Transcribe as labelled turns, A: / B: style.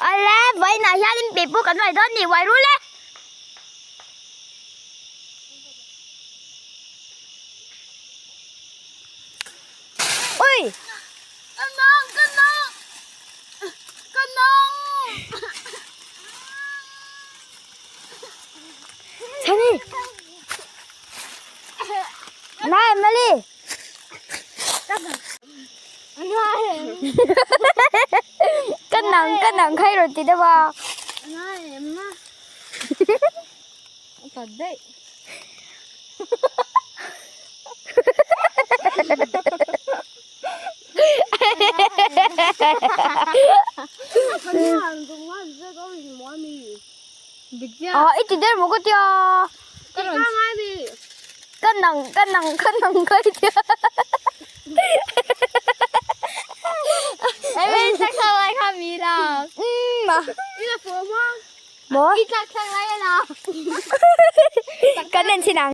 A: Awle, vawiinah hianin pipu kan uai dawn ni, uai rul e. Ui!
B: Ka nang, ka nang! Ka nang!
A: Chhani! Nai, Mali! Ka nang, ka nang khai rawn ti deuh a. Ah, i ti der maw ka tia. Ka nang, ka nang, ka nang khai tia. Maw? Kan en chin ang.